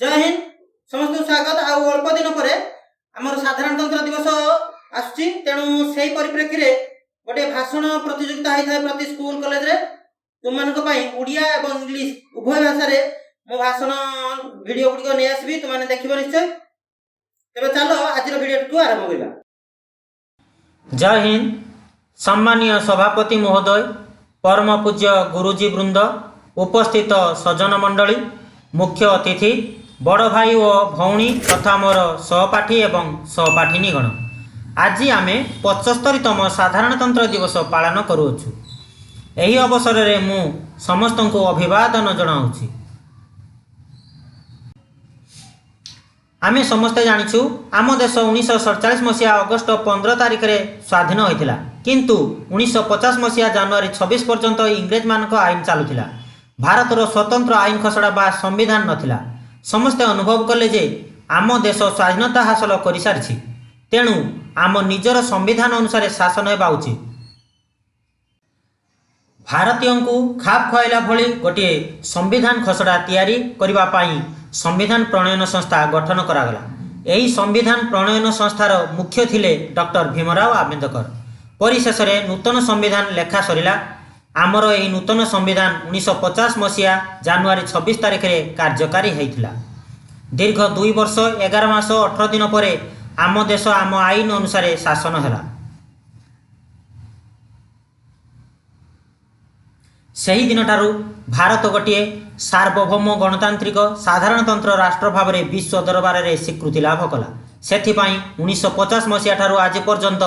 ଜୟ ହିନ୍ଦ, ସମସ୍ତଙ୍କୁ ସ୍ୱାଗତ। ଆଉ ଅଳ୍ପ ଦିନ ପରେ ଆମର ସାଧାରଣତନ୍ତ୍ର ଦିବସ ଆସୁଛି। ତେଣୁ ସେଇ ପରିପ୍ରେକ୍ଷୀରେ ଗୋଟିଏ ଭାଷଣ ପ୍ରତିଯୋଗିତା ହେଇଥାଏ ପ୍ରତି ସ୍କୁଲ କଲେଜରେ। ତୁମମାନଙ୍କ ପାଇଁ ଓଡ଼ିଆ ଏବଂ ଇଂଲିଶ ଉଭୟ ଭାଷାରେ ମୋ ଭାଷଣ ଭିଡ଼ିଓ ଗୁଡ଼ିକ ନେଇ ଆସିବି, ତୁମମାନେ ଦେଖିବ ନିଶ୍ଚୟ। ତେବେ ଚାଲ, ଆଜିର ଭିଡ଼ିଓଟିକୁ ଆରମ୍ଭ କରିବା। ଜୟ ହିନ୍ଦ। ସମ୍ମାନୀୟ ସଭାପତି ମହୋଦୟ, ପରମ ପୂଜ୍ୟ ଗୁରୁଜୀ ବୃନ୍ଦ, ଉପସ୍ଥିତ ସଜ୍ଜନ ମଣ୍ଡଳୀ, ମୁଖ୍ୟ ଅତିଥି, ବଡ଼ ଭାଇ ଓ ଭଉଣୀ ତଥା ମୋର ସହପାଠୀ ଏବଂ ସହପାଠିନୀଗଣ, ଆଜି ଆମେ 75ତମ ସାଧାରଣତନ୍ତ୍ର ଦିବସ ପାଳନ କରୁଅଛୁ। ଏହି ଅବସରରେ ମୁଁ ସମସ୍ତଙ୍କୁ ଅଭିବାଦନ ଜଣାଉଛି। ଆମେ ସମସ୍ତେ ଜାଣିଛୁ, ଆମ ଦେଶ 1947 ମସିହା ଅଗଷ୍ଟ 15 ତାରିଖରେ ସ୍ୱାଧୀନ ହୋଇଥିଲା। କିନ୍ତୁ 1950 ମସିହା ଜାନୁଆରୀ 26 ପର୍ଯ୍ୟନ୍ତ ଇଂରେଜମାନଙ୍କ ଆଇନ ଚାଲୁଥିଲା। ଭାରତର ସ୍ୱତନ୍ତ୍ର ଆଇନ ଖସଡ଼ା ବା ସମ୍ବିଧାନ ନଥିଲା। ସମସ୍ତେ ଅନୁଭବ କଲେ ଯେ ଆମ ଦେଶ ସ୍ୱାଧୀନତା ହାସଲ କରିସାରିଛି, ତେଣୁ ଆମ ନିଜର ସମ୍ବିଧାନ ଅନୁସାରେ ଶାସନ ହେବା ଉଚିତ। ଭାରତୀୟଙ୍କୁ ଖାପ ଖୁଆଇଲା ଭଳି ଗୋଟିଏ ସମ୍ବିଧାନ ଖସଡ଼ା ତିଆରି କରିବା ପାଇଁ ସମ୍ବିଧାନ ପ୍ରଣୟନ ସଂସ୍ଥା ଗଠନ କରାଗଲା। ଏହି ସମ୍ବିଧାନ ପ୍ରଣୟନ ସଂସ୍ଥାର ମୁଖ୍ୟ ଥିଲେ ଡକ୍ଟର ଭୀମରାଓ ଆମ୍ବେଦକର। ପରିଶେଷରେ ନୂତନ ସମ୍ବିଧାନ ଲେଖା ସରିଲା। ଆମର ଏହି ନୂତନ ସମ୍ବିଧାନ 1950 ମସିହା ଜାନୁଆରୀ 26 ତାରିଖରେ କାର୍ଯ୍ୟକାରୀ ହୋଇଥିଲା। ଦୀର୍ଘ 2 ବର୍ଷ 11 ମାସ 18 ଦିନ ପରେ ଆମ ଦେଶ ଆମ ଆଇନ ଅନୁସାରେ ଶାସନ ହେଲା। ସେହି ଦିନଠାରୁ ଭାରତ ଗୋଟିଏ ସାର୍ବଭୌମ ଗଣତାନ୍ତ୍ରିକ ସାଧାରଣତନ୍ତ୍ର ରାଷ୍ଟ୍ର ଭାବରେ ବିଶ୍ୱ ଦରବାରରେ ସ୍ୱୀକୃତି ଲାଭ କଲା। ସେଥିପାଇଁ 1950 ମସିହା ଠାରୁ ଆଜି ପର୍ଯ୍ୟନ୍ତ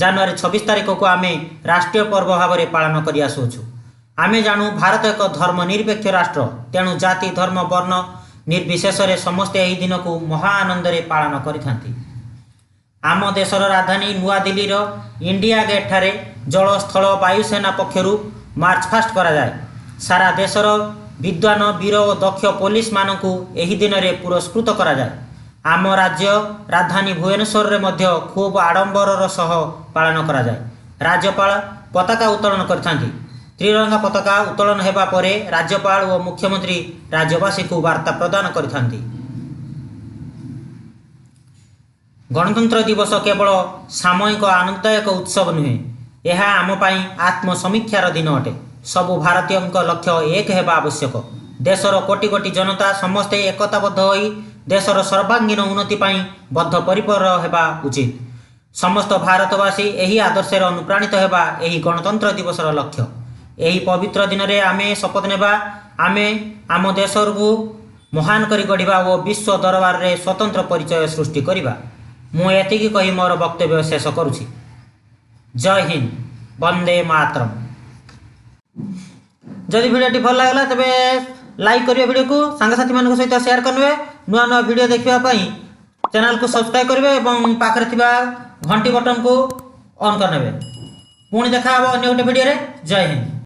ଜାନୁଆରୀ 26 ତାରିଖକୁ ଆମେ ରାଷ୍ଟ୍ରୀୟ ପର୍ବ ଭାବରେ ପାଳନ କରି ଆସୁଅଛୁ। ଆମେ ଜାଣୁ, ଭାରତ ଏକ ଧର୍ମ ନିରପେକ୍ଷ ରାଷ୍ଟ୍ର। ତେଣୁ ଜାତି, ଧର୍ମ, ବର୍ଣ୍ଣ ନିର୍ବିଶେଷରେ ସମସ୍ତେ ଏହି ଦିନକୁ ମହା ଆନନ୍ଦରେ ପାଳନ କରିଥାନ୍ତି। ଆମ ଦେଶର ରାଜଧାନୀ ନୂଆଦିଲ୍ଲୀର ଇଣ୍ଡିଆ ଗେଟ୍ ଠାରେ ଜଳ, ସ୍ଥଳ, ବାୟୁସେନା ପକ୍ଷରୁ ମାର୍ଚ୍ଚ ଫାଷ୍ଟ କରାଯାଏ। ସାରା ଦେଶର ବିଦ୍ୱାନ, ବୀର ଓ ଦକ୍ଷ ପୋଲିସମାନଙ୍କୁ ଏହି ଦିନରେ ପୁରସ୍କୃତ କରାଯାଏ। ଆମ ରାଜ୍ୟ ରାଜଧାନୀ ଭୁବନେଶ୍ୱରରେ ମଧ୍ୟ ଖୁବ୍ ଆଡ଼ମ୍ବରର ସହ ପାଳନ କରାଯାଏ। ରାଜ୍ୟପାଳ ପତାକା ଉତ୍ତୋଳନ କରିଥାନ୍ତି। ତ୍ରିରଙ୍ଗା ପତାକା ଉତ୍ତୋଳନ ହେବା ପରେ ରାଜ୍ୟପାଳ ଓ ମୁଖ୍ୟମନ୍ତ୍ରୀ ରାଜ୍ୟବାସୀଙ୍କୁ ବାର୍ତ୍ତା ପ୍ରଦାନ କରିଥାନ୍ତି। ଗଣତନ୍ତ୍ର ଦିବସ କେବଳ ସାମୟିକ ଆନନ୍ଦଦାୟକ ଉତ୍ସବ ନୁହେଁ, ଏହା ଆମ ପାଇଁ ଆତ୍ମସମୀକ୍ଷାର ଦିନ ଅଟେ। ସବୁ ଭାରତୀୟଙ୍କ ଲକ୍ଷ୍ୟ ଏକ ହେବା ଆବଶ୍ୟକ। ଦେଶର କୋଟି କୋଟି ଜନତା ସମସ୍ତେ ଏକତାବଦ୍ଧ ହୋଇ ଦେଶର ସର୍ବାଙ୍ଗୀନ ଉନ୍ନତି ପାଇଁ ବଦ୍ଧପରିପର ହେବା ଉଚିତ। ସମସ୍ତ ଭାରତବାସୀ ଏହି ଆଦର୍ଶରେ ଅନୁପ୍ରାଣିତ ହେବା ଏହି ଗଣତନ୍ତ୍ର ଦିବସର ଲକ୍ଷ୍ୟ। ଏହି ପବିତ୍ର ଦିନରେ ଆମେ ଶପଥ ନେବା, ଆମେ ଆମ ଦେଶକୁ ମହାନ କରି ଗଢ଼ିବା ଓ ବିଶ୍ୱ ଦରବାରରେ ସ୍ୱତନ୍ତ୍ର ପରିଚୟ ସୃଷ୍ଟି କରିବା। ମୁଁ ଏତିକି କହି ମୋର ବକ୍ତବ୍ୟ ଶେଷ କରୁଛି। ଜୟ ହିନ୍ଦ, ବନ୍ଦେ ମାତରମ୍। ଯଦି ଭିଡ଼ିଓଟି ଭଲ ଲାଗିଲା, ତେବେ ଲାଇକ୍ କରିବେ, ଭିଡ଼ିଓକୁ ସାଙ୍ଗସାଥିମାନଙ୍କ ସହିତ ସେୟାର କରିବେ। ନୂଆ ନୂଆ ଭିଡ଼ିଓ ଦେଖିବା ପାଇଁ ଚ୍ୟାନେଲକୁ ସବସ୍କ୍ରାଇବ୍ କରିବେ ଏବଂ ପାଖରେ ଥିବା ଘଣ୍ଟି ବଟନକୁ ଅନ୍ କରିନେବେ। ପୁଣି ଦେଖା ହେବ ଅନ୍ୟ ଗୋଟେ ଭିଡ଼ିଓରେ। ଜୟ ହିନ୍ଦ।